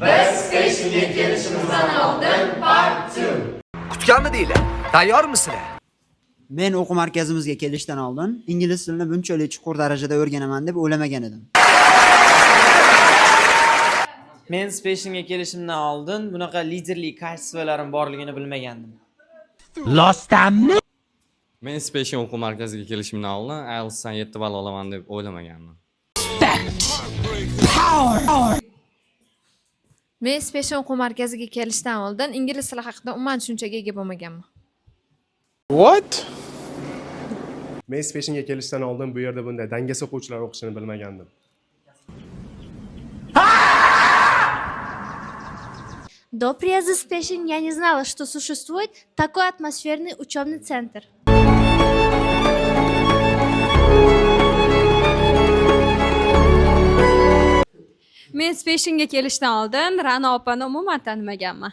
Biz peshinga kelishimizdan oldin part 2. Kutganmidinglar? Tayyormisizlar? Men o'quv markazimizga kelishdan oldin ingliz tilini bunchalik chuqur darajada o'rganaman deb o'ylamagan edim. Men Specialga kelishimdan oldin bunaqa liderlik качество larim borligini bilmagandim. Men Special o'quv markaziga kelishimdan oldin IELTSdan 7 ball olaman deb o'ylamagandim. Men Special o'quv markaziga kelishdan oldin ingliz tili haqida umuman tushunchaga ega bo'lmaganman. Men Specialga kelishdan oldin bu yerda bunday dangasa o'quvchilar o'qishini bilmagandim. До приезда Спешин я не знала, что существует такой атмосферный учебный центр. Men Specialga kelishdan oldin Ra'no opani umuman tanimaganman.